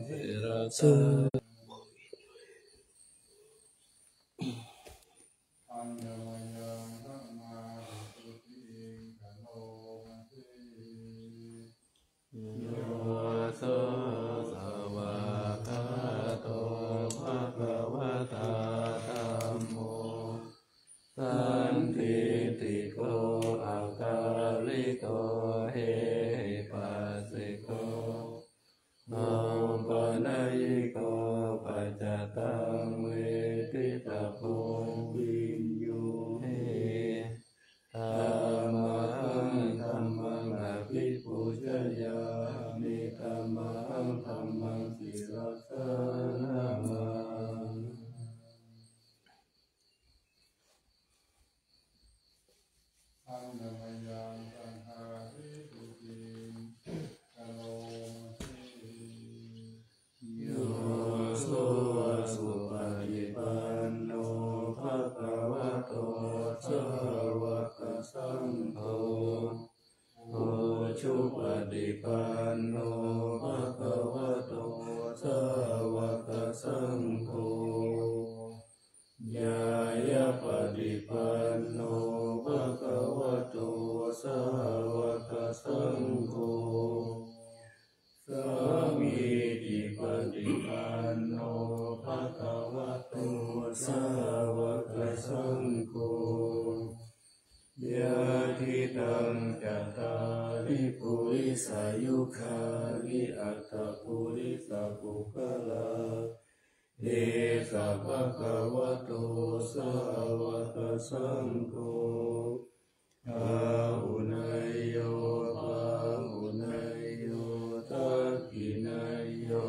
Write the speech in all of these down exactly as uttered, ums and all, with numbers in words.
sirasā. Handa mayaṃ sammāhiṃsutiṃ karoma se. Yo so svākkhāto bhagavatā dhammo sandiṭṭhiko akāliko ehipassiko opanayiko paccattaṃ veditabbo viññūhi. Tammahaṃ dhammaṃ abhipūjayāmi. Tammahaṃ dhammaṃ sirasā namāmi. Handa mayaṃ saṅghāhiṃsutiṃ karoma se. Yo so supaṭipanno bhagavato sāvakasaṅgho, ujupaṭipanno bhagavato sāvakasaṅgho, ñāyapaṭipanno bhagavato sāvakasaṅgho, sāmīcipaṭipanno bhagavato sāvakasaṅgho, yadidaṃ cattāri purisayugāni aṭṭha purisapuggalā, esa bhagavato sāvakasaṅgho, āhuneyyo pāhuneyyo dakkhiṇeyyo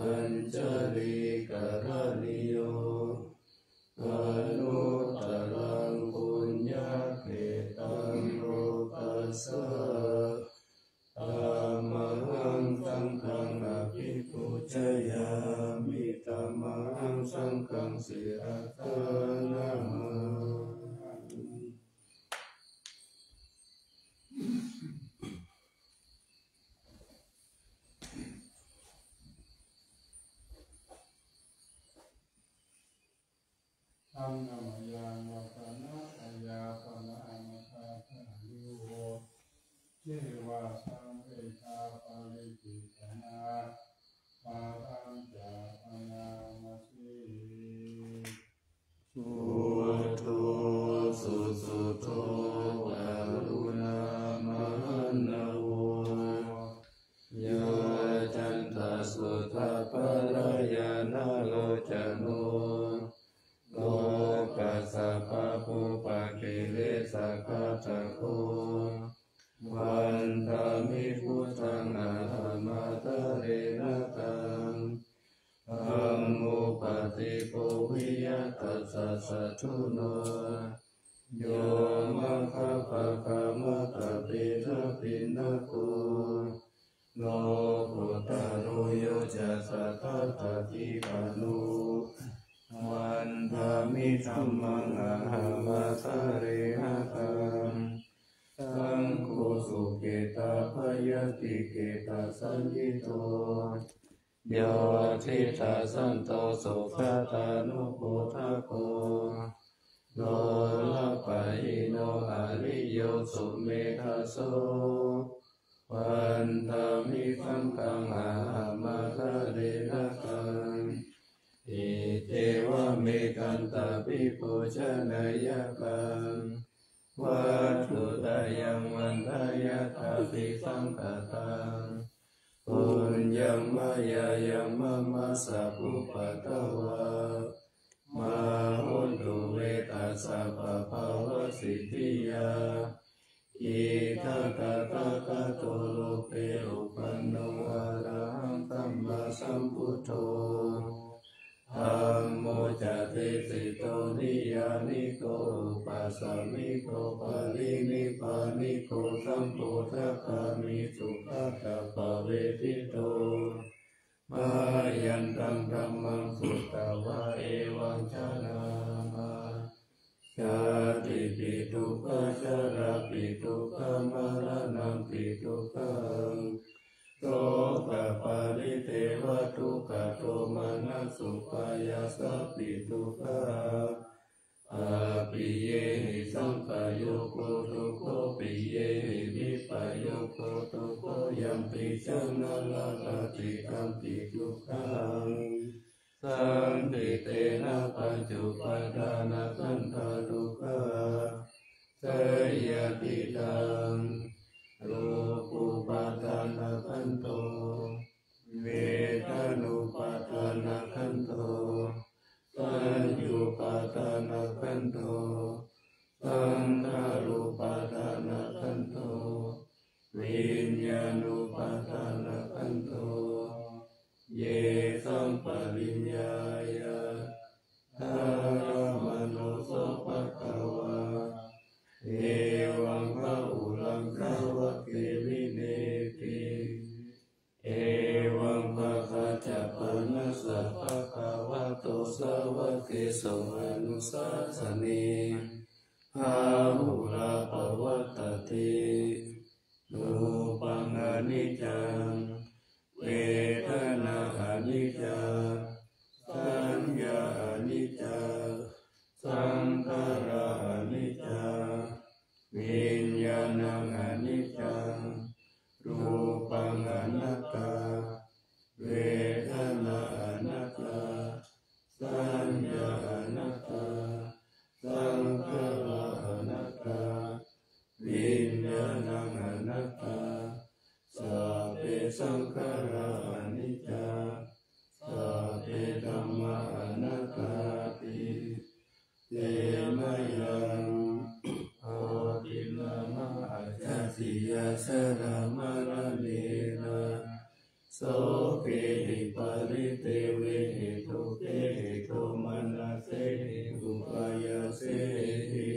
añjalikaraṇīyo, anuttaraṃ puññakkhettaṃ lokassā. Tammahaṃ saṅghaṃ abhipūjayāmi. Tammahaṃ saṅghaṃ sirasā namāmi. Handa mayaṃ vasanākayābharanamathātā yo ceva saṃvedhaparicittanā bhātañca bhaṇāma se. Suddho susuddho karuṇāmahaṇṇavo, yoccantasuddhapallayaṇalocano, lokassa pāpūpakilesaghātako, vandāmi buddhaṃ ahamatharena taṃ. Dhammo paṭibo viya tassa satthuno, yo maggapākamatapena piṇṇako, lokuttaro yo ca satthappaṭipanno, vandāmi dhammaṃ ahamatharena taṃ. Saṅgho sukhetabayātikhetasaññito, yo diṭṭhasanto sugatānubodhako, lokapahīno ariyo sumedhaso, vandāmi saṅghaṃ ahamatharena taṃ. Iccevamekantabhipūjanīyapaṃ, vatthuttayaṃ vandeyya ṭhāpi saṅkhataṃ. Puññaṃ mayā yaṃ mama sabbupaddavā, mā hontu ve tassa pabhāvasiddhiyā. Idha tathāgato loke uppanno arahaṃ sammāsambuddho, dhammo ca desito niyyāniko upasamiko parinibbāniko sambodhagāmī sugatāpavetito. Mayantaṃ dhammaṃ sutvā evaṃ janāma, jātipi dukkhā jarāpi dukkhā maraṇampi dukkhaṃ, sokaparidevadukkhadomanassupāyāsāpi dukkhā. Appiyehi sampayogo dukkho, piyehi vippayogo dukkho, yampicchaṃ na labhati tampi dukkhaṃ. Saṅkhittena pañcupādānakkhandhā dukkhā. Seyyathīdaṃ: rūpūpādānakkhandho, vedanūpādānakkhandho, saññūpādānakkhandho, saṅkhārūpādānakkhandho, viññāṇūpādānakkhandho. Yesaṃ pariññāya dhāramāno so bhagavā evaṃ bahulaṃ sāvake vineyyati: evaṃ bhāgā ca pana sa bhagavato sāvakesu anusāsane āhulā pavattati. Rūpaṃ aniccaṃ, vedanā aniccā, saññā aniccā, saṅkhārā aniccā, viññāṇaṃ aniccaṃ. Rūpaṃ anattā, vedanā anattā, saññā anattā, saṅkhārā anattā, viññāṇaṃ anattā. Sabbe saṅkhārā aniccā, sabbe dhammā anattāti. Te mayaṃ bhoginā mahācāsiyā jarāmaraṇena sokehi paridevehi dukkhehi domanassehi upāyāsehi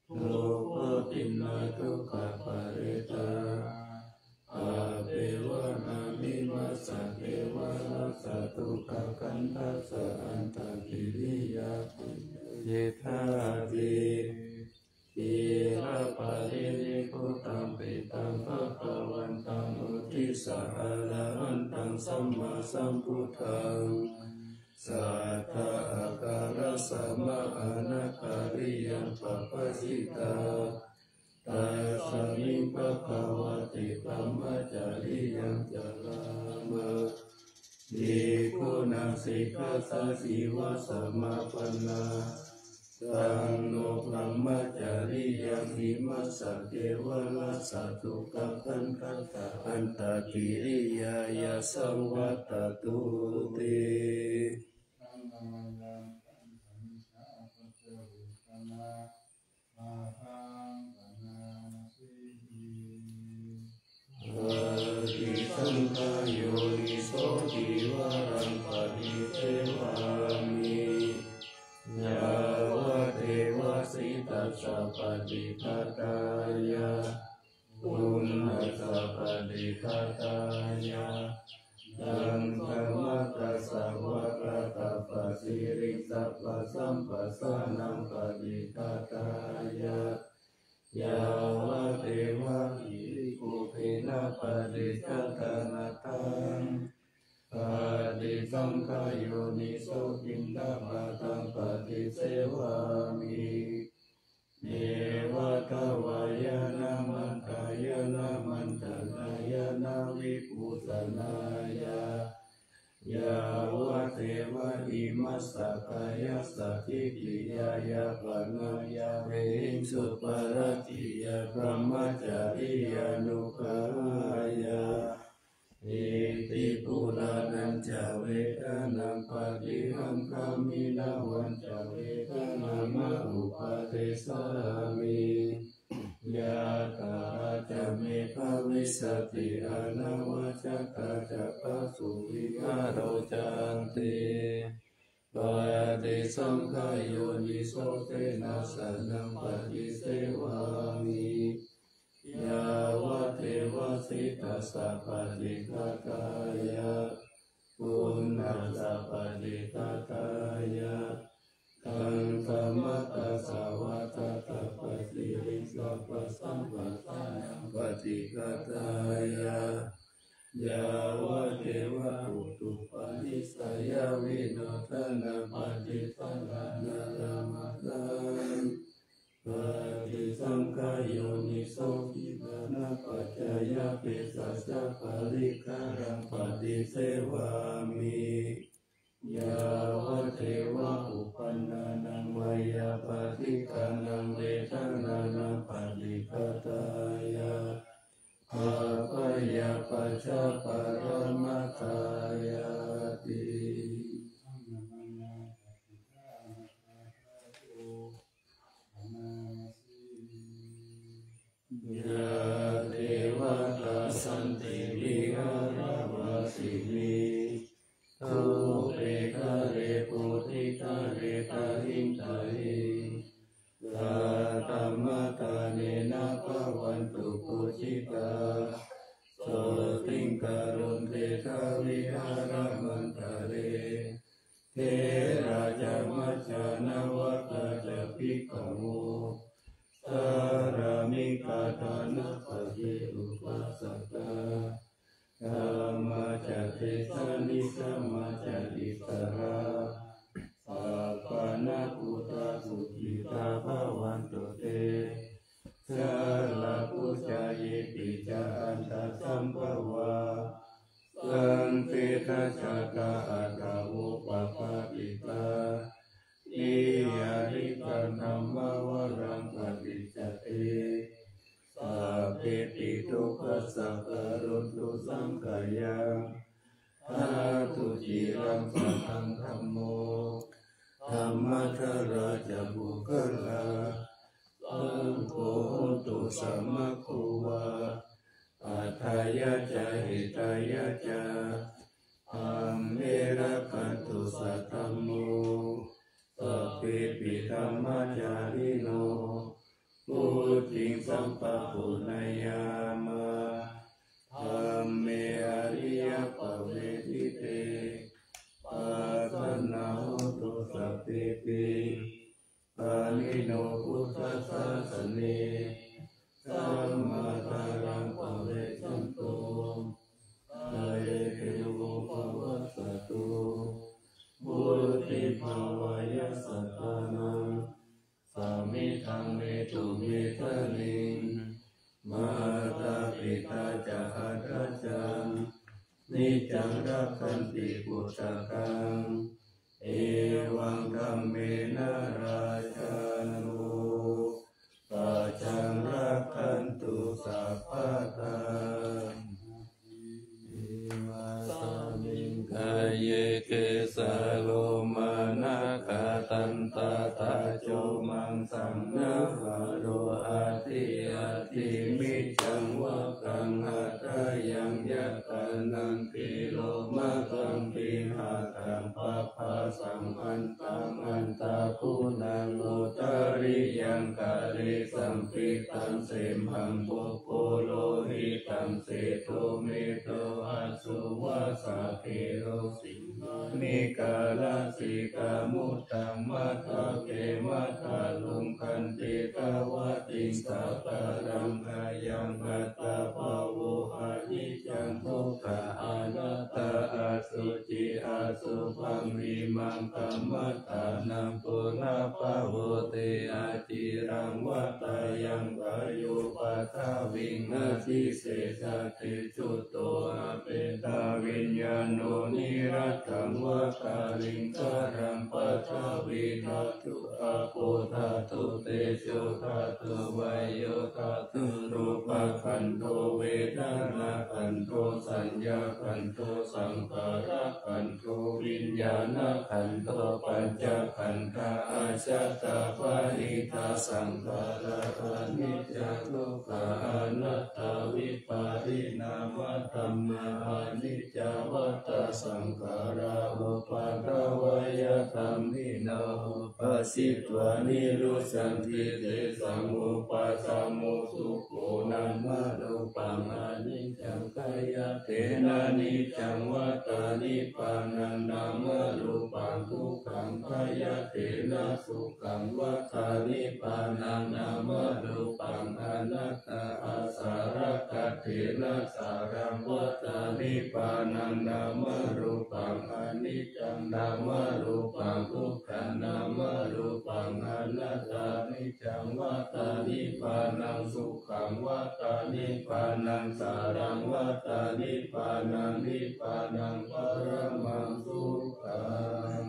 dubbutiṇṇadukkhaparetā appevanāni. Massa kevalassa dukkhakkhandhassa antakiriyā paññāyedhāti. Khīlaparinibbutampi taṃ bhagavantaṃ uddissa arahantaṃ sammāsambuddhaṃ satthā ākārasama anakariyaṃ pabbajitā. Tasmiṃ bhagavati brahmacariyaṃ carāma. Bhikkhūnaṃ sikkhāsājīvasamāpannā taṃ no brahmacariyaṃ imassa kevalassa dukkhakkhandhassa antakiriyāya saṃvattatu te. Paṭisaṅkhā yoniso cīvaraṃ paṭisevāmi yāvadeva sītassa paṭighātāya punnassa paṭighātāya daddallamānakassa vātatappasiriṃsapasamphassānaṃ paṭighātāya yāvadeva hirikopinapaṭicchādanatthaṃ. Paṭisaṅkhā yoniso piṇḍapātaṃ paṭisevāmi neva davāya na madāya na maṇḍanāya na vibhūsanāya yāvadeva imassa kāyassa ṭhitiyā yāpanāya vihiṃsuparatiyā brahmacariyānuggahāya. Iti purāṇañca vedanaṃ paṭihaṅkhāmi navañca vedanaṃ na uppādessāmi. Yathāladdha me bhavissati anavajjatā ca phāsuvihāro cāti. Paṭisaṅkhā yoniso senāsanaṃ paṭisevāmi yāvadeva sītassa paṭighātāya punnassa paṭighātāya daddallamānakassa vātatappasiriṃsapasamphassānaṃ paṭighātāya yāvadeva utupanissayavinodanapaṭisallānārāmatthaṃ paṭisaṅkhā yoniso gilānapaccayabhesajjaparikkhāraṃ paṭisevāmi. Yāvadeva uppannānaṃ veyyābādhikānaṃ vedanānaṃ paṭighātāya bhabyāpajjhaparamatāyāti. Yā devatā santi vihāravāsinī, thūpe ghare bodhighare tahiṃ tahiṃ, tā dhammadānena bhavantu pūjitā, sotthiṃ karontedha vihāramaṇḍale. Therā ca majjhā navakā ca bhikkhavo, sārāmikā dānapatī upāsakā, gāmā ca desā nigamā ca issarā, sappāṇabhūtā sukhitā bhavantu te. Jalābujā yepi ca aṇḍasambhavā, saṃsedajātā athavopapātikā, tiyāri taṃ dhammavaraṃ paṭicca te, sabbepi dukkhassa karontu saṅkhayaṃ. Ṭhātu ciraṃ sataṃ dhammo, dhammaddharā ca puggalā, saṅgho hotu samaggo va, atthāya ca hitāya ca. Amhe rakkhatu saddhammo, sabbepi dhammacārino, vuḍḍhiṃ sampāpuṇeyyāma, dhamme ariyappavedite. Pasannā hontu sabbepi, pāṇino buddhasāsane, sammā dhāraṃ pavecchanto, kāle devo pavassatu. Vuḍḍhibhāvāya sattānaṃ, samiddhaṃ netu medaniṃ, mātā pitā ca atrajaṃ, niccaṃ rakkhanti puttakaṃ, evaṃ dhammena rājāno, pajaṃ rakkhantu sabbadā. Imasmiṃ kāye kesā lomā nakhā dantā taco maṃsaṃ nahārū adhī adi miccaṃ vakkaṃ hadayaṃ yakanaṃ kilomakaṃ pihakaṃ pabhasaṃ antaṃ antaguṇaṃ udariyaṃ kale sampitaṃ semhaṃ pubbu lohitaṃ sedo medo assu vassa khelo simhānīkarā sikā muddaṃ matthake matthaluṅganti dvātiṃ sākāraṃ ayaṃ attabhāvo aniccaṃ dukkhaṃ anattā asuci asubhaṃ imaṃ kammadānaṃ punabbhavoti aciraṃ vata yaṃ kāyo paṭhaviṃ adhisessati chuddho apetaviññāṇo niratthaṃ va kāliṃ kāraṃ paṭhavī dhātu āpo dhātu tejo dhātu vāyo dhātu rūpakhandho vedanākhandho saññākhandho saṅkhārakhandho viññāṇakhandho pañcakkhandhā ajjatā bahiddhā saṅkhārā aniccā dukkha anattā vipariṇāmadhammā aniccā vata saṅkhārā uppādavayadhammino uppajjitvā nirujjhanti tesaṃ vūpasamo sukho nāmarūpaṃ aniccaṃ khayatena niccaṃ vattāni nibbānaṃ nāmarūpaṃ dukkhaṃ, bhayatena sukhaṃ vata nibbānaṃ nāmarūpaṃ anattā, asarakkhattena sāraṃ vata nibbānaṃ nāmarūpaṃ aniccaṃ, nāmarūpaṃ dukkhaṃ, nāmarūpaṃ anattā, niccaṃ vata nibbānaṃ, sukhaṃ vata nibbānaṃ, sāraṃ vata nibbānaṃ, nibbānaṃ paramaṃ sukhaṃ.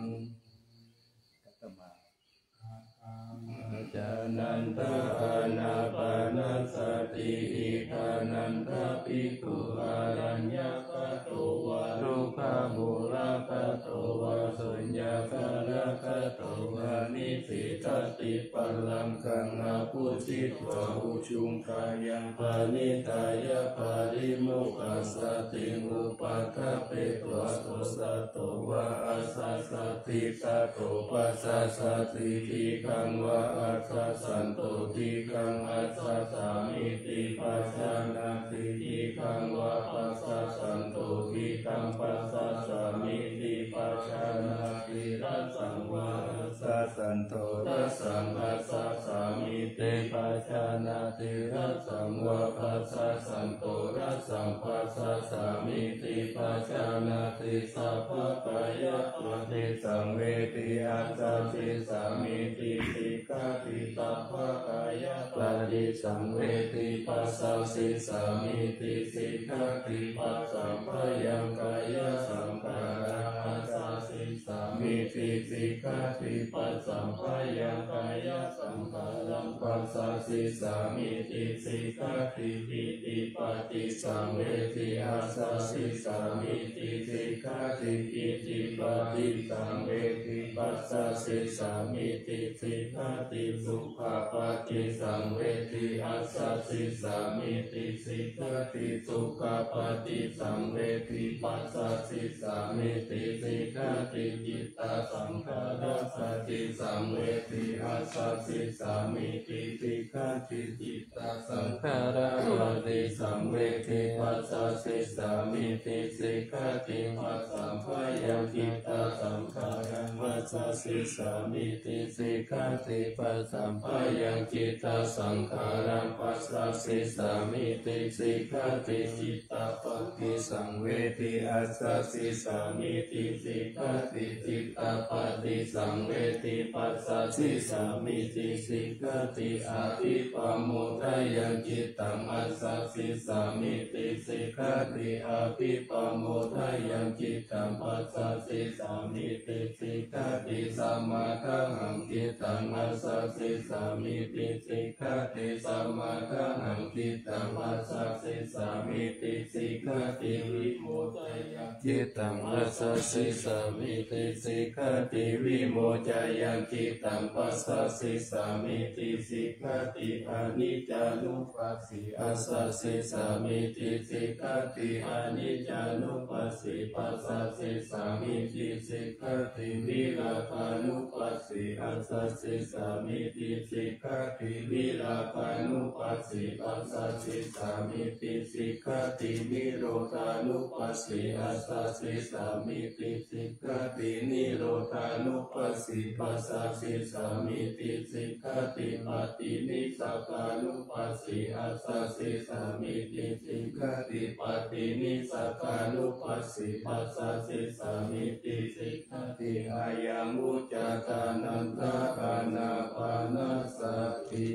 Ācānantā ānāpānasati, iddhānantā bhikkhū araññagato vā ruggamūlagato vā suññāgāragatto vā nisīdati, pallaṅkaṃ abhujitvā ujuṅ kāyaṃ paṇidhāya pārimokkhāsatiṃ upaṭṭhapetvā so sato vā asasati, sato passasati, dīghaṃ vā assassanto, dīghaṃ assasāmīti pajānāti, dīghaṃ vā passassanto, dīghaṃ passasāmīti pajānāti, hrasaṃ vā assassanto, hrasaṃ passasāmīti pajānāti, hrasaṃ vā passassanto, hrasaṃ passasāmīti pajānāti, sabbakāyapaṭisaṃvedi assasisāmīti sikkati, sabbakāyapaṭisaṃvedi passasisāmīti sikkati, passamphayaṃ kāyasaṅkhāraṃ assasisāmīti sikkati, passamphayaṃ kāyasaṅkhāraṃ passasisāmīti sikkati, pītipaṭisaṃvedi assasisāmīti sikkati, pītipaṭisaṃvedi passasisāmīti sikkati, sukhapaṭisaṃvedi assasisāmīti sikkati, sukhapaṭisaṃvedi passasisāmīti sikkati, cittasaṅkhārapaṭisaṃvedi assasisāmīti sikkati, cittasaṅkhārapaṭisaṃvedi passasisāmīti sikkati, passamphayaṃ cittasaṅkhāraṃ passasisāmīti sikkati, passamphayaṃ cittasaṅkhāraṃ passasisāmīti sikkati, cittapaṭisaṃvedi assasisāmīti sikkati, cittapaṭisaṃvedi passasisāmīti sikkati, abhipamodāya cittaṃ assasisāmīti sikkati, abhipamodāya cittaṃ passasisāmīti sikkati, samādanaṃ cittaṃ assasisāmīti sikkati, samādanaṃ cittaṃ passasisāmīti sikkati, vimocāya cittaṃ assasisāmīti sikkati, vimocāya cittaṃ passasisāmīti sikkati, aniccānupassī assasisāmīti sikkati, aniccānupassī passasisāmīti sikkati, virāgānupassī assasisāmīti sikkati, virāgānupassī passasisāmīti sikkati, nirodhānupassī assasisāmīti sikkati, nirodhānupassī passasisāmīti sikkati, paṭinissagānupassī assasisāmīti sikkati, paṭinissagānupassī passasisāmīti sikkati, ayaṃ vuccānantā ānāpānasati.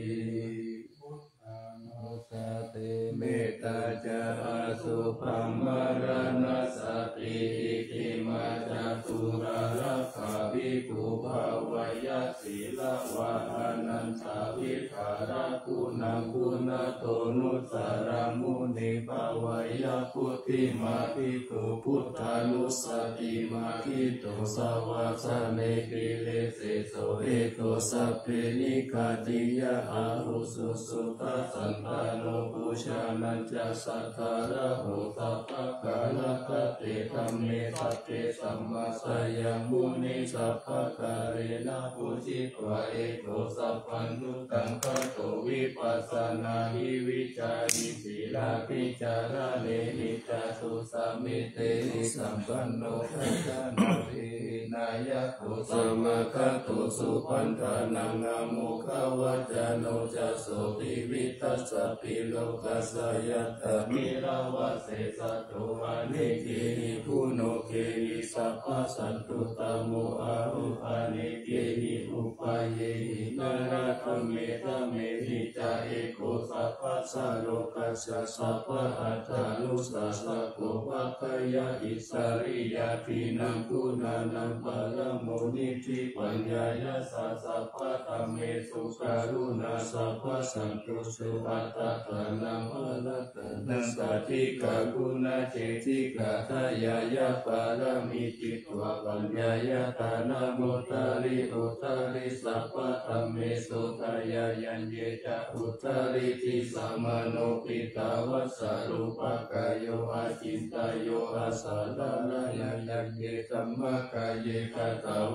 Buddhānussati, mettā ca asubhaṃ maraṇassati, iccimā ca tūlarambhā bhikkhū bhāweyya sīlavā, anantavidhāraguṇaṃ guṇatonusāraṃ munisāvakā bhāweyya buddhimānā bhikkhu, buddhānussatimaṇḍito savāsanehi desesu, eto sabbe nikkāciya ahusu, suddhasandāno pujānañca saddāraho, sabbakāyalāpe dhamme sabbe sammāsayaṃ muni, sabbakāyena pūjitvā eto sabbaññutaṃ gato, vipassanāhi vicārī sīlavicāraṇehi cātusammī tehi sampanno, pañca nābhī nāyako samāgato, supaṇḍānaṃ āmukhavacano ca, so tividhasapi lokassa, yattha nirāvase saddo, anekehi guṇokehi, sabbasantuttamo ahu. Anekehi upayehi, narakametamehi ca, eko sabbassa lokassa, sabbahatthanusassako, paggayaissariyādīnaṃ guṇānaṃ paramo niddhi, paññāya ca sabbadhammesu, karuṇā sabbasantussū, attānaṃ parittaṃ, sādhikā guṇacetikā, dāyāya pāramī citvā, paññāya dānamuttari uttari, sabbadhammesu dāyāya ye ca, uttaridhi samāno piṭṭhāvassa, rūpakāyo acintayyo, asārārāya ye dhammakāye, katvāna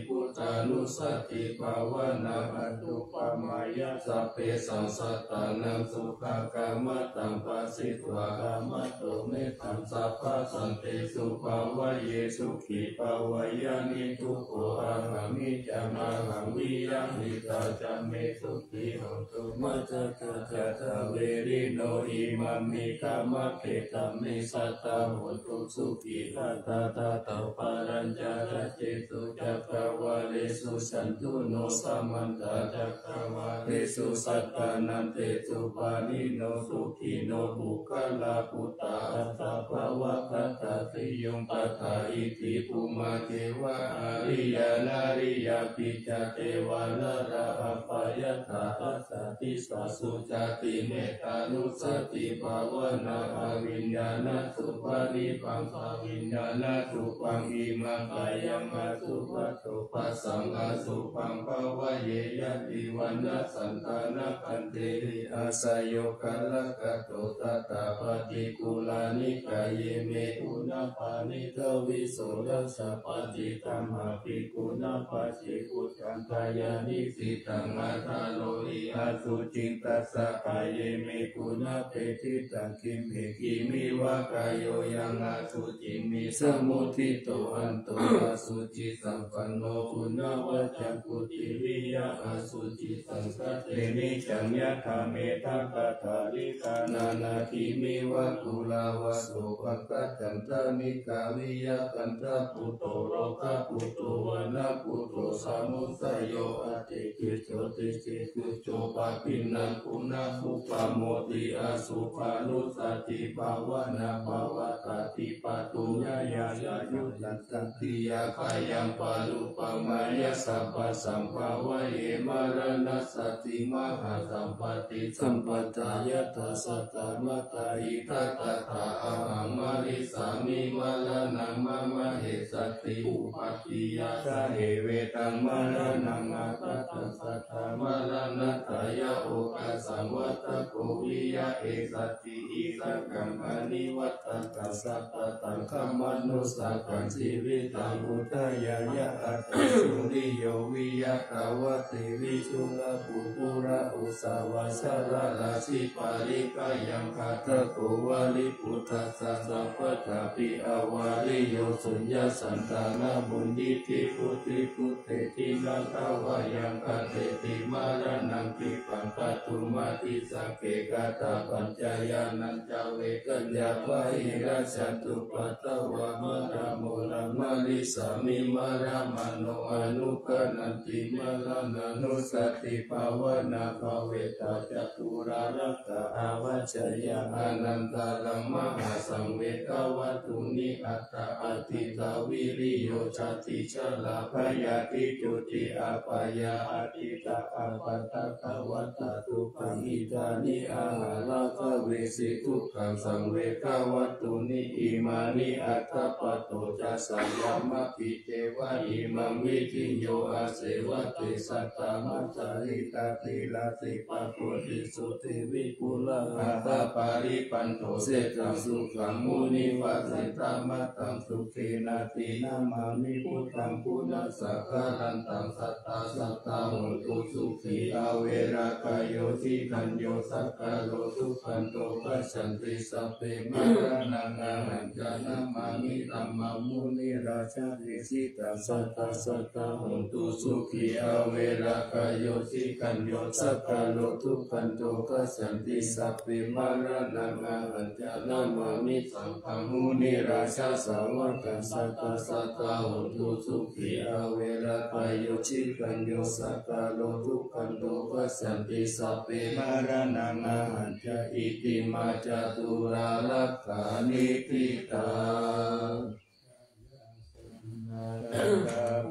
buddhānussatibhāvanā, anuppamāya sabbesaṃ sattānaṃ, sukhakāmataṃ pharitvā, kamato mettaṃ sabbasantesu, bhāvaye sukhī bhāvaye niddukkho, aham hitaṃ ahaṃ viya, hitatā ca me sukhī hotu, ma ca ca ca ca verino. Imaṃ me dhammapadāne, sadā hontu sukhitattā. Tato palañca sabbīsu cakkavāḷesu, cātulokā samantā cakkavāḷesu, attānantesu pāṇino, sukhino puggalā, bhūtā attabhāvagatā, seyyaṃ pattā iti bhummā devā, ariya nāriya pi ca, devā nārā apayantaṃ, assa disā sucati. Mettānussatibhāvanā, abhiññānasuppadīpaṃ, abhiññānasūpaṃ, imaṃ kāyaṃ asuva to, bhasaṃ asupaṃ bhāvaye, yadi vaṇṇasantana khantehi, asayo kālakato tathā, paṭikūlāni kāyeme, guṇapāṇita visorasā, paṭidhammapi guṇapāṇi, uttantayani sitaṃ, atharoti asuciṃ, tassa kāyeme guṇapāṇitaṃ. Kimme kimiva kāyo, yaṃ asuciṃ visamuttito, hanto asucisampanno, guṇavaccaṃ kuṭiviya asucisaṅkhate, niccaṃ yathā mettapaṭhaviṭhānā. Nānāgiriṃ va kulavā, sopāga candanikkā, viya kaṭṭhaputto, lokaputto, vanaputto, samudayo atthi, kiñcu te kiñcu co, pabijjhā guṇā uppamodi. Asupanussatibhāvanā, pavattati pāturahaṃsāya, yuttanti yathāyaṃ, paruppamāya sabbasaṃ, bhāvaye maraṇassati, mahāsampattī sampadā, yattha saddamattā, idha tattha ahaṃ marissāmi, maraṇaṃ mama essati, uppādiyā sahe vetaṃ maraṇaṃ, apataṃ sadā maraṇatthāya, okāsaṃ vata kho viya essati, idha kaṃ anivattantaṃ, sabbatthamanussakaṃ, jīvitaṃ udayāya ātā, suriyo viya thavati, viduḷā puggalā, ujjavā sararājī, palighayaṃ gāthā kho, vārīputtassa sabbathāpi, avāreyyo suññassatthā, nāmuññiti buddhe buddheti, na tvayaṃ khatteti maraṇaṃ, khippaṃ katumāti sagge, kāthā pañca yānañca, vedañca bāhirajjhattupaddavā, maraṇaṃ maraṃ marissāmi, marāmāno anuggannanti, maraṇānussatibhāvanā, bhāvetvā caturāsakā, āvajjeyya anantaraṃ, mahāsaṃ vegavattuni, athātītā viriyo, jāti jarā byādhi, juti apāyā, atītā appaṭivatā, dukkhā idāni, ahārā bhavesi, dukkhaṃ saṃ vegavattuni, imāni aṭṭha paṭo ca, sayamāpi Ceva imaṃ vidhiṃ yo āsevatte sattamattā hitāti rattiṃ pāpūti sotthi vipulā ahaparipantho seṭṭhaṃ sukhaṃ munivaravacanaṃ. Etaṃ buddhaṃ sukhenāti namāmi buddhaṃ guṇasaṅkhārattaṃ. Satthā satthā hontu sukhī averā kāyo citañño saṅkhāro dukkhato passanti sabbe maraṇaṃ ahañca namāmi dhammaṃ munirājadesitaṃ. Satthā satthā hontu sukhī averā kāyo citañño saṅkhāro dukkhato passanti sabbe maraṇaṃ ahañca namāmi saṅghaṃ munirājasāvakaṃ. Satthā satthā hontu sukhī averā kāyo citañño saṅkhāro dukkhato passanti sabbe maraṇaṃ ahañca. Itimā caturā rakkhaṇītitā.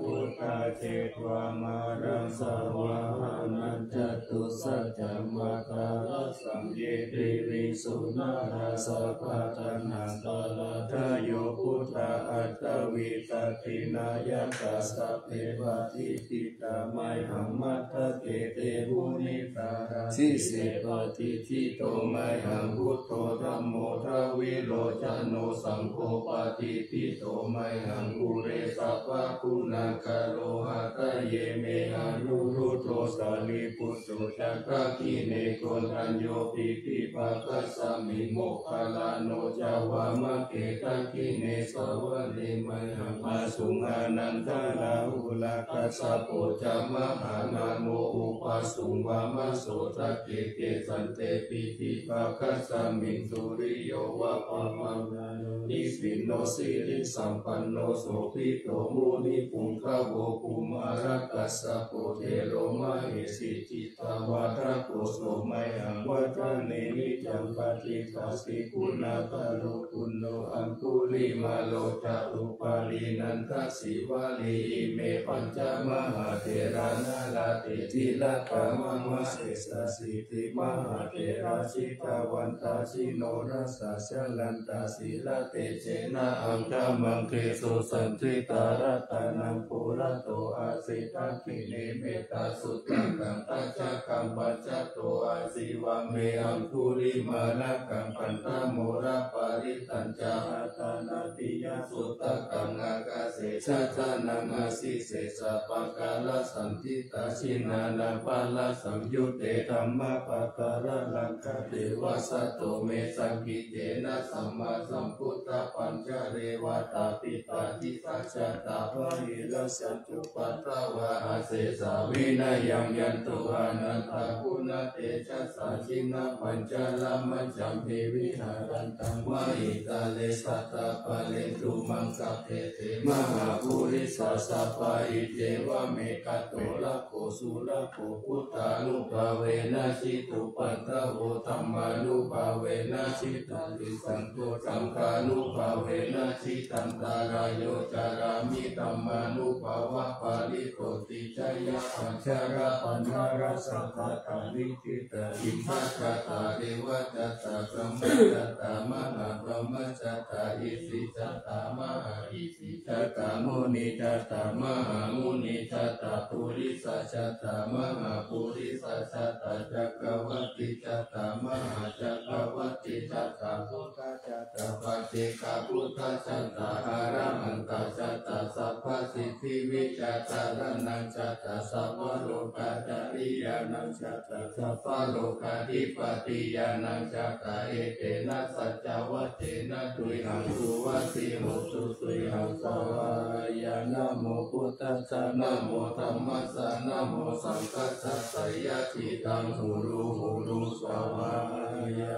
Buddhā jetvā māraṃ savāhanaṃ catusaccāmatarasaṃ ye piviṃsu narāsabhā. Taṇhaṅkarādayo buddhā aṭṭhavīsati nāyakā sabbe patiṭṭhi tā mayhaṃ matthake te munissarā. Sīse patiṭṭhito mayhaṃ buddho dhammo dvilocano saṅgho patiṭṭhito mayhaṃ ure sabbaguṇākaro. Hadaye me anuruddho sārīputto ca dakkhiṇe koṇḍañño piṭṭhibhāgasmiṃ moggallāno ca vāmake. Dakkhiṇe savane mayhaṃ āsuṃ ānandarāhulā kassapo ca mahānāmo ubhāsuṃ vāmasotake. Kesante piṭṭhibhāgasmiṃ suriyo va pavāṇayo nisinno sirisampanno sobhito munipuṅgavo. Kumārakassapo thero mahesī cittavādako so mayhaṃ vadane niccaṃ patiṭṭhāsi guṇākaro. Puṇṇo aṅgulimālo ca upālī nandasīvalī ime pañca mahātherā nalāṭe tilakā mama. Sesāsīti mahātherā jitavantā jinorasā jalantā sīlatejena aṅgamaṅgesu saṇṭhitā. Ratanaṃ purato āsi dakkhiṇe mettasuttakaṃ dhajaggaṃ pacchato āsi vāme aṅgulimālakaṃ khandhamoraparittañca āṭānāṭiyasuttakaṃ ākāse chadanaṃ āsi sesā pākārasaṇṭhitā. Jinānāḷāvarasaṃyutte dhammapākāralaṅkate vasato me sakiccena sammāsambuddhapañjare. Vātapittādisañjā tā bāhirajjhattupaddavā asesā vinayaṃ yantu anantaguṇatejasā. Jinapañjaramajjhamhi viharantaṃ mahītale sadā pālentu maṃ sabbe te mahāpurisāsabhā. Iccevamekato rakkho surakkho buddhānubhāvena jitupaddavo dhammānubhāvena jitarisaṅgho saṅghānubhāvena jitantarāyo carāmi dhammānubhāvapālito. Tijāya pañjarapaṇṇarasaṅkhātā niṭṭhitā iṅgajātā devajātā brahmajātā mahābrahmajātā isijātā mahāisijātā munijātā mahāmunijātā purisajātā mahāpurisajātā cakkavattijātā mahācakkavattijātā buddhajātā paccekabuddhajātā arahantajātā sabbasiddhivijjādharaṇañjātā sabbalokācariyānañjātā sabbalokādhipatiyānañjātā. Etena saccavajjena tuyhaṃ suvatthi hotu. Tuyhaṃ svāhāya. Namo buddhassa, namo dhammassa, namo saṅghassa. Jayasiddhaṃ hotu hotu svāhāya.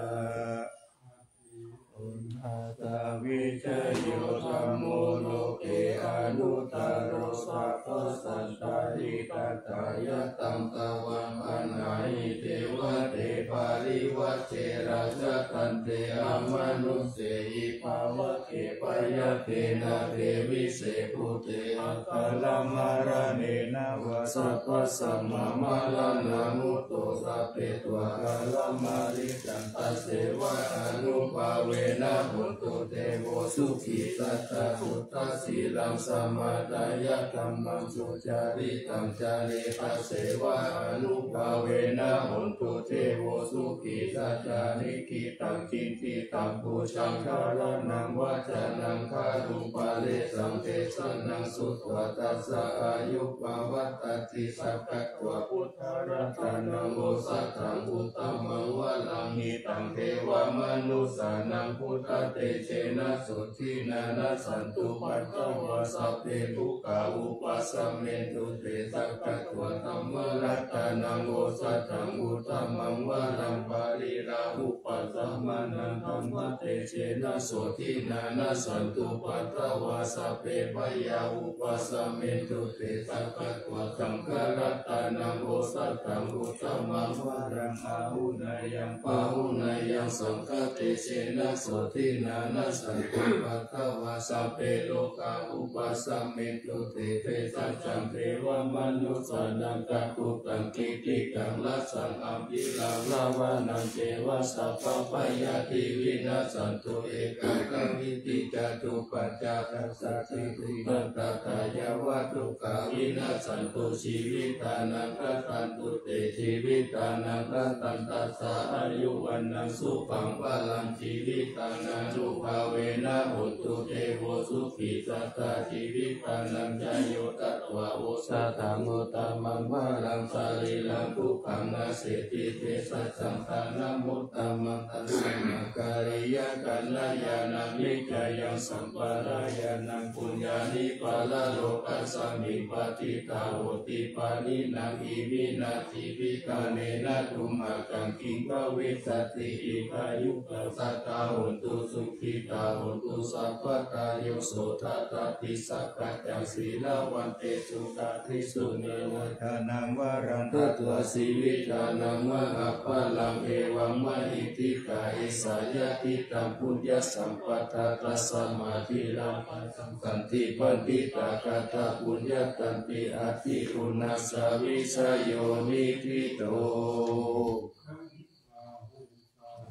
Avijayo dhammo loke anuttaro sabbasattāhitatthāya. Taṃ tvaṃ paṇāhi devate parivajje rājadaṇḍe amanussehi pāvake bhayaṃ te nāgirīse bhūte akālamaraṇena vā sabbasmā maraṇā mutto sabbetvā kālamāritaṃ tasseva ānubhāvena hontu devo sukhī sadā. Buddhasīlaṃ samādāya dhammaṃ sucaritaṃ careyya tasseva ānubhāvena hontu devo sukhī sadā. Likkhitaṃ cintitaṃ pūjaṃ dhāraṇaṃ vācanaṃ gārūpadesaṃ desanaṃ sutvā tassa āyu pavaḍḍhatīti. Sakkatvā buddharatanaṃ osathaṃ uttamaṃ varaṃ hitaṃ devamanussānaṃ buddhatejena sotthinā nassantupaddavā sabbe dukkhā vūpasamentu te. Sakkatvā dhammaratanaṃ osathaṃ uttamaṃ varaṃ pariḷāhūpasamanaṃ dhammatejena sotthinā nassantupaddavā sabbe bhayā vūpasamentu te. Sakkatvā saṅgharatanaṃ osathaṃ uttamaṃ varaṃ āhuneyyaṃ pāhuneyyaṃ saṅghatejena sotthinā nassantupaddavā sabbe rogā vūpasamentu te. Bhejaggaṃ devamanussānaṃ cakkhudaṃ kītikaṃ rasaṃ ambhīraṃ davanaṃ ceva sabbabhayādi vinassantu ekaṃkaraṃvīti catuppañca sati. Dunnatā dāyāva dukkhā vinassantu jīvitānaṃ. Rakkhantu te jīvitānaṃ rakkhaṃ tassa āyu vaṇṇaṃ sukhaṃ balaṃ. Jīvitānānubhāvena hontu devo sukhī sadā. Jīvitānañca yo tatvā osathaṃ uttamaṃ varaṃ sarīraṃ dukkhānasseti. Bhejassaṃ dānamuttamaṃ tasmā kariyaṃ kalyāṇaṃ nikkhayaṃ sampādāyānaṃ puññāni paralokasmiṃ patiṭṭhā honti pāṇinā. Iminā jīvitā nena tumhākaṃ kiṃ bhavissati. Ittha yukkhā sattā hontu sukhitā hontu sabbadā. Yo so tathāpi sakkaccaṃ sīlavantesu dā disu neva dānaṃ varaṃ datvā jīvitānaṃ mahapphalaṃ. Evaṃ mahiddhikā esa yadidaṃ puññasampadā tasmā dīvānappaṃ santi paṇḍitāgatā puññattanti atthi uṇhassa vijayo niṭṭhito.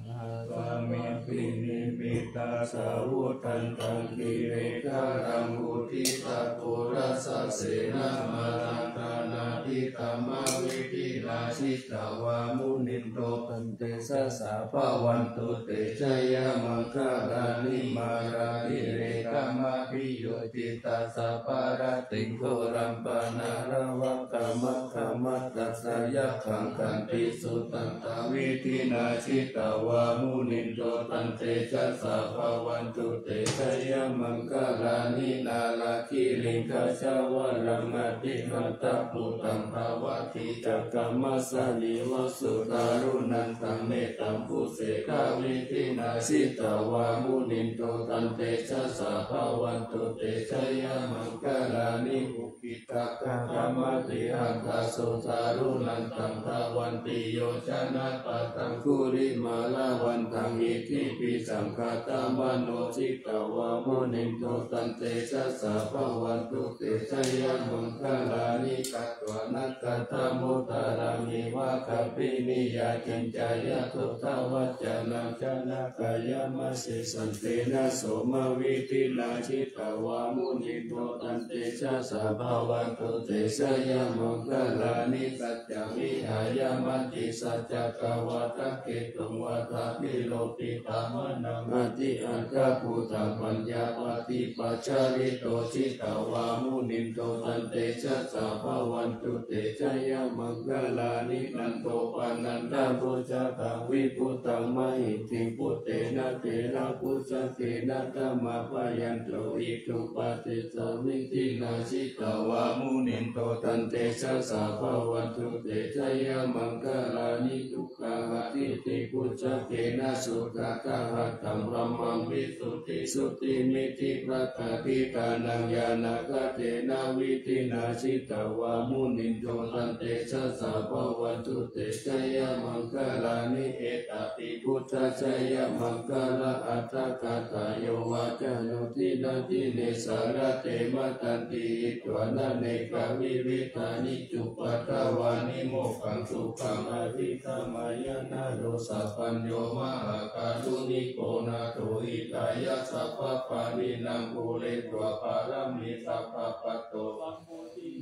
Sahassāni abhinimmitasāvudhantaṃ girigaṅgaraṃ uddhidvā purasasena raṇaṃ dānādidhammavidhinā jitavā munindo taṃ tejasā bhavatu te jayamaṅgalāni. Mārātirekamabhiyujjhitasabbarattiṃ ghorampanāḷavakamakkhamathaddhayakkhaṃ khantīsudantavidhinā jitavā munindo taṃ tejasā bhavatu te jayamaṅgalāni. Nāḷāgiriṃ gajavaraṃ atimattabhūtaṃ dāvaggicakkamasanīva sudāruṇantaṃ mettambusekavidhinā jitavā munindo taṃ tejasā bhavatu te jayamaṅgalāni. Ukkhittakhaggamatihatthasudāruṇantaṃ dhāvantiyojanapathaṅgulimālavantaṃ iddhībhisaṅkhatamano jitavā munindo taṃ tejasā bhavatu te jayamaṅgalāni. Katvāna kaṭṭhamudaraṃ iva gabbhinīyā ciñcāya duṭṭhavacanaṃ janakāyamajjhe santena somavidhinā jitavā munindo taṃ tejasā bhavatu te jayamaṅgalāni. Saccaṃ vihāya matisaccakavādaketuṃ vādābhiropitamanaṃ atiandhabhūtaṃ paññāpadīpajalito jitavā munindo taṃ tejasā bhavatu te jayamaṅgalāni. Nandopanandabhujagaṃ vibudhaṃ mahiddhiṃ puttena therabhujagena damāpayanto iddhūpadesavidhinā jitavā munindo taṃ tejasā bhavatu te jayamaṅgalāni. Duggāhadiṭṭhibhujagena sudaṭṭhahatthaṃ brahmaṃ visuddhijutimiddhibakābhidhānaṃ ñāṇāgadena vidhinā jitavā muni Indo tantejasā bhavatu te jayamaṅgalāni. Etāpi buddhajayamaṅgalaaṭṭhagāthā yo vācano dinadine sarate matandī hitvānanekavividhāni cupaddavāni mokkhaṃ sukhaṃ adhigameyya naro sapañño. Mahākāruṇiko nātho hitāya sabbapāṇinaṃ pūretvā pāramī sabbā patto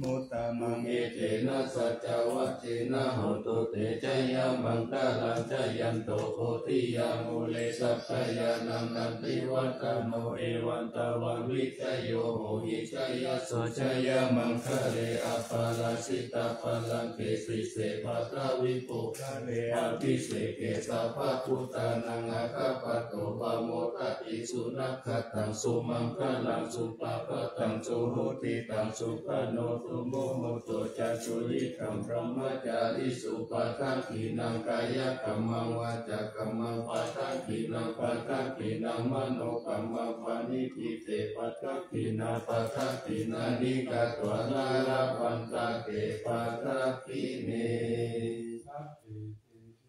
muttamaṃ. Etena saccavajjena hotu te jayamaṅgalaṃ. Jayanto bodhiyā mūle sakyānaṃ nandivaḍḍhano evaṃ tvaṃ vijayo hohi jayassu jayamaṅgale aparājitapallaṅke sīse paṭhavipokkhare abhiseke sabbabuddhānaṃ aggappatto pamodati. Sunakkhattaṃ sumaṅgalaṃ supabhātaṃ suhuṭṭhitaṃ sukhaṇo sumuhutto ca suyiṭṭhaṃ brahmacārisu padakkhiṇaṃ kāyakammaṃ vācākammaṃ padakkhiṇaṃ padakkhiṇaṃ manokammaṃ paṇidhī te padakkhiṇā padakkhiṇāni katvāna labhantatthe padakkhiṇe.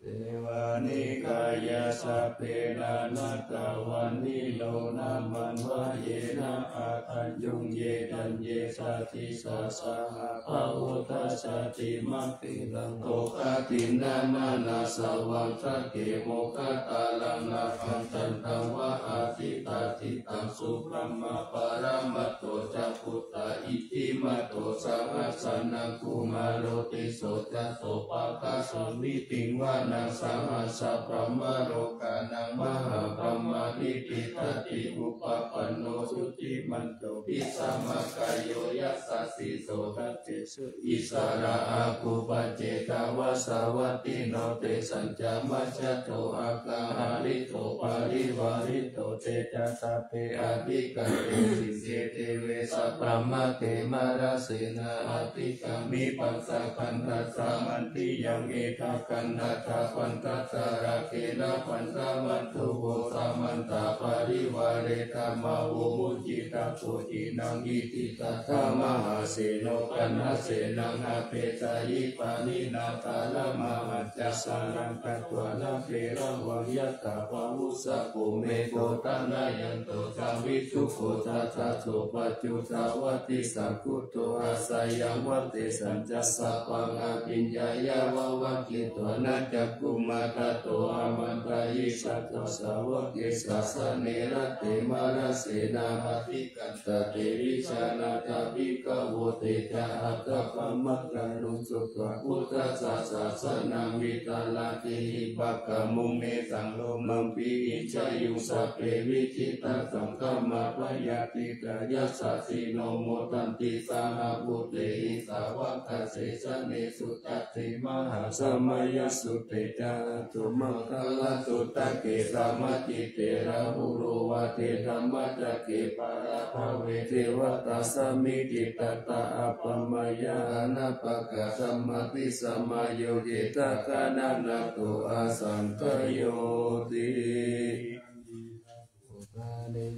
Devā nikāyā sabbe nānattavaṇṇino nāmanvayena āgañchuṃ ye caññe sadisā saha bhāvo dassati mandiyaṃ. Oghatiṇṇamanāsavaṃ sagge moggallānaṃ labhantattha vā ādittacittaṃ subrahmā paramatto ca puttā iddhimato saha sanaṅkumāro tisso ca sopāga samitiṃ vanaṃ sahassabrahmalokānaṃ mahābrahmābhitiṭṭhati. Upapanno jutimanto bhismākāyo yasassi so dasesu issarā āgū paccekavasavattino tesañca majjhato āgā hārito parivārito te ca sabbe abhikkante sinde deve sabrahmake mārasenā abhikkāmi passa kaṇhassa mandiyaṃ. Etha gaṇhatha bandhatha rāgena bandhamatthu vo samantā parivāretha mā vo muñcittha koci naṃ. Iti tattha mahāseno kaṇhasenaṃ apesayi pāṇinā talamāhacca saraṃ katvāna bheravaṃ yathā pāvussako megho. Thanayanto savijjuko tadā so paccudāvatti saṅkuddho asayaṃvase sañcassa paṃ abhiññāya vavakkhitvāna cakkhumā tato āmantayi satthā sāvake sāsane rate mārasenā abhikkantā te vijānātha bhikkhavo. Te ca ātappamakaruṃ sutvā buddhassa sāsanaṃ vītarāgehi pakkāmuṃ nesaṃ lomampi iñjayuṃ. Sabbe vijitasaṅgāmā bhayātītā yasassino modanti saha bhūtehi sāvakaṃ desanesu ca. Te mahāsamayasutte ca atthamaṅgala sutake samācite rāhulo vāde dhammacakke paṭhabbave devatā samitiṭṭhantā appamāya anāpakā samadhi samayo ye ca gaṇanātho asaṅkhayoti.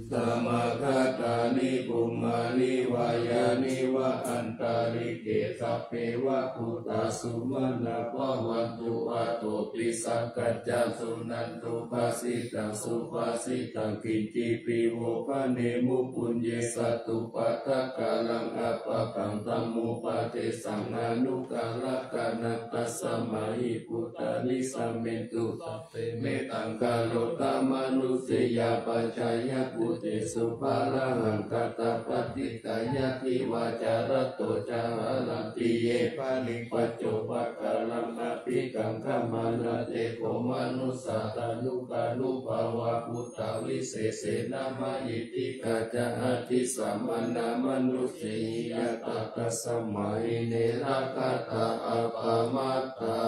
Samāgatāni bhummāni vā yāni va antalikkhe sabbeva bhūtā sumanā bhavantu athopi sakkacca suṇantu bhāsitaṃ subhāsitaṃ kiñcipi vo bhaṇemu puññe satthupādakaraṃ apakaṃ dhammupadesaṃ anukarakkhanaṃ tasmā hi bhūtā nisamentu sabbe mettaṃ karotha mānusiyā pajāya bhūtesu pāṇahaṅkhatapaṭikkāyāti vācārato ca haranti ye baliṃ paccopakāraṃ abhikaṅkhamānā te kho manussā tanukkhaṇubhāvā bhūtā visesena mahiddhikā ca adissamānā manusseyhi ñātā tasmā hi ne rakkhatha appamattā.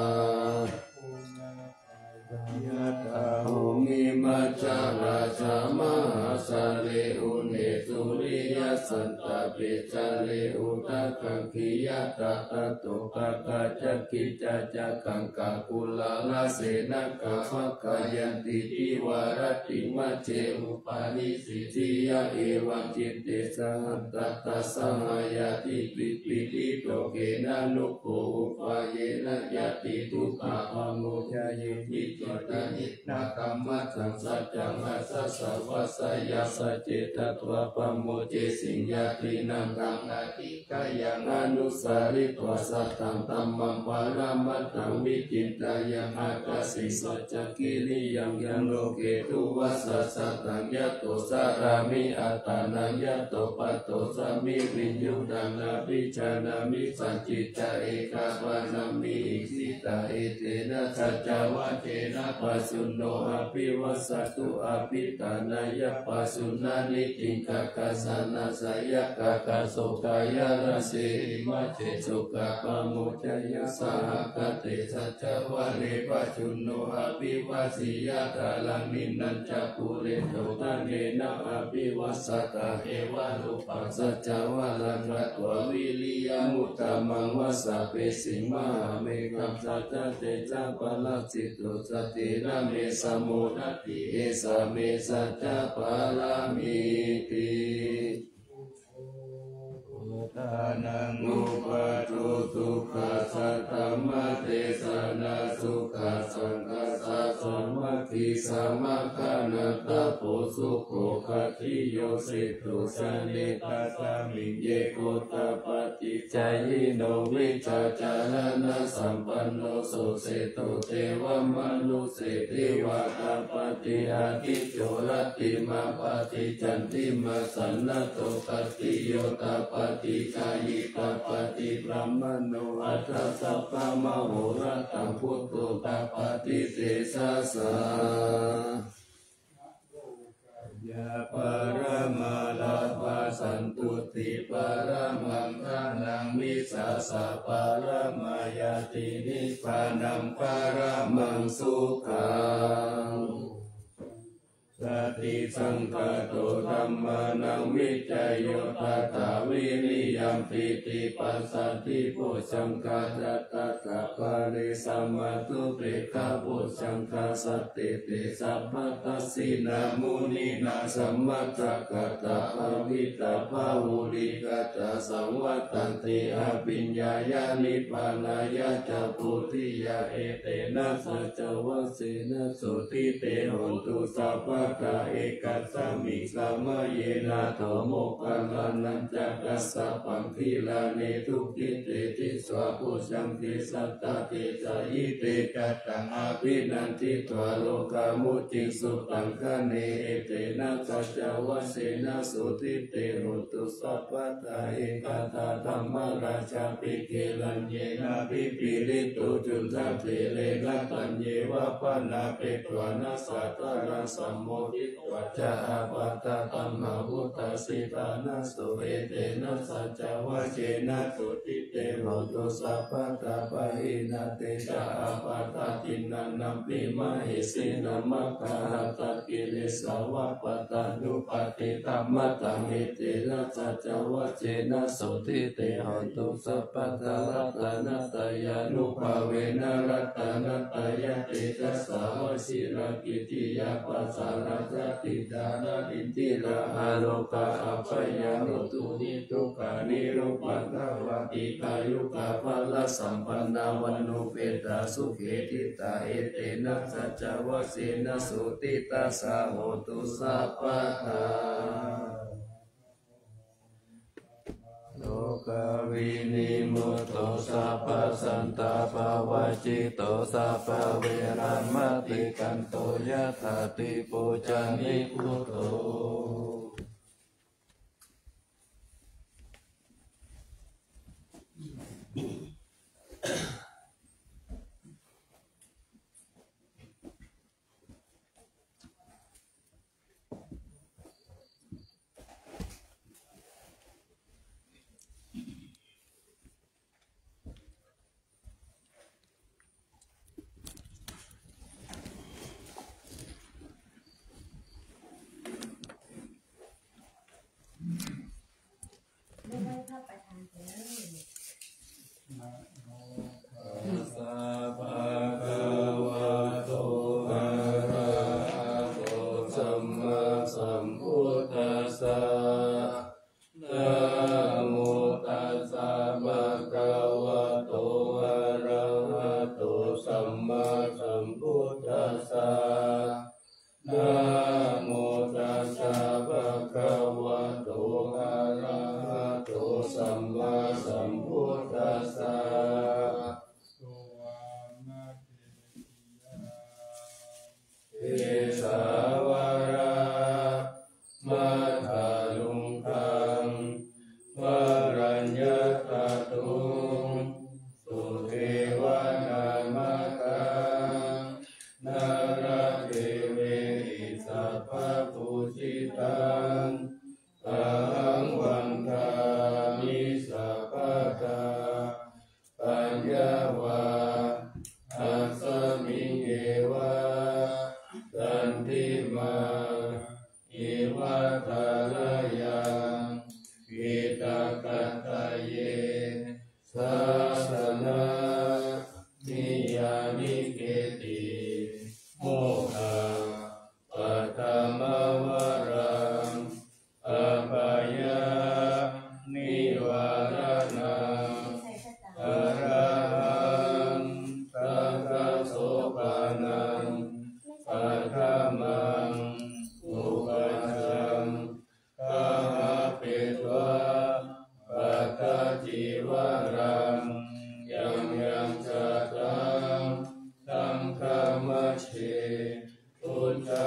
Yathā bhummimajjharājamahāsale une suriya santāpe care udakaṃ khiyatattatopaghā ca khiñcā ca kaṅkā kulālasenā gābhaganti cīvarattiṃ majjhe upanissīdiyā evaṃ citte sahagatassa hāyati pītividokena nukho upāyena ñātidukkhā pamuccayati. Cittahi na kammatthaṃ saccaṃ asassavassayā sacce tatvā pamuccesiṃ ñātīnaṃ taṃ adhikkheyyaṃ anusaritvā satthaṃ dhammaṃ paramatthaṃ vicinteyyaṃ attasiṃ saccakiriyaṃ yaṃ loke duvassasataṃ yato carāmi attānaṃ yato paṭhosmi viññūhī na vijānāmi sañcicca ekā panāmi icchita etena saccavajjena pajjunno abhivāsatu abhiṭhānāya pajjuṇāni tiṇṇakkhaṇa seyyathātha so kāyaraje imajje sokā pamuccaya sahagate saccavajje pajjunno abhivāseyya kālaṃ niṇṇañca pūretvā ṭhānena abhivāsatāyeva rūpaṃ saccavajjena katvā viriyamuttamaṃ vassapesuṃ mahāmegham saccatejapālāsito sattena me samo natthi esā me saccapāramīti. Buddhānaṃ uppādo sukha saddhammadesanā sukhā saṅghassa sāmaggī samaggānaṃ tapo sukho khatiyo seṭṭho janetasmiṃ ye gotapādi jayino vijjācaraṇasampanno so seṭṭho devamanu ssedeva thapati ādicco rattimābhāti candimā sannaddho khatiyo thapati jhāyī thapati brāhmaṇo atha sabbamahorattaṃ buddho thapati tejasā. Yā paramā lābhā santuṭṭhi paramaṃ dhanaṃ vissāsā paramā ñāti nibbānaṃ paramaṃ sukhaṃ. Satisaṅkhāto dhammānaṃ vicayo tathā viriyampīti passaddhi bojjhaṅgā ca tattha pare samādhupekkhabojjhaṅgā sattete sabbadassinā muninā sammadakkhātā bhāvitā bahulīkatā saṃvattanti abhiññāya nibbānāya ca bodhiyā etena saccavajjena sotthi te hotu sabbadā. Ekasmiṃ samaye nātho moggallānañca kassapaṃ gilāne dukkhite disvā bojjhaṅge satta desayi te ca taṃ abhinanditvā rogā mucciṃsu taṅkhaṇe etena saccavajjena sotthi te hotu sabbadā. Ekadā dhammarājāpi gelaññenābhipīḷito cundattherena taññeva bhaṇāpetvāna sādaraṃ sammoditvā ca ābādhā tamhā vuṭṭhāsi ṭhānaso etena saccavajjena sotthi te hotu sabbadā. Pahīnā te ca ābādhā tiṇṇannampi mahesinaṃ maggāhatakilesāva pattānuppattidhammataṃ etena saccavajjena sotthi te hotu sabbadā. Ratanattayānubhāvena ratanattayatejasā vajirakkhittiyā pasārā jātidhārā indirā ārogā abyādo tū niddukkha nirupādā vā dīghāyukā balasampannā vaṇṇuppetā sukhī ṭhitā etena saccavajjena sotthi tassa hotu sabbadā. Rogā vinimutto sabbasantā bhavajjito sabbaveramatikkanto yathā dīpo ca nibbutho. ประธานไปเลย Namo tassa bhagavato arahato sammāsambuddhassa. Namo tassa bhagavato arahato sammāsambuddhassa. Namo tassa bhagavato arahato sammāsambuddhassa. Kesā vārā matthaluṅgaṃ varaññataṭṭhuṃ sudevanāmakhaṃ nāḷadevehi sabbapūjitaṃ ahaṃ vandāmi sabbadā. Paññā va asmiṃ yeva tantimā iva thalayaṃ piṭakattaye sāsana niyyāniketi mokkhapathama varaṃ apāya nivāraṇaṃ arahaṃ satta sopanam pathamaṃ upajjhaṃ gahapetvā pattacīvaram yaṃ yaṃ jātaṃ saṅghamajjhe uñjā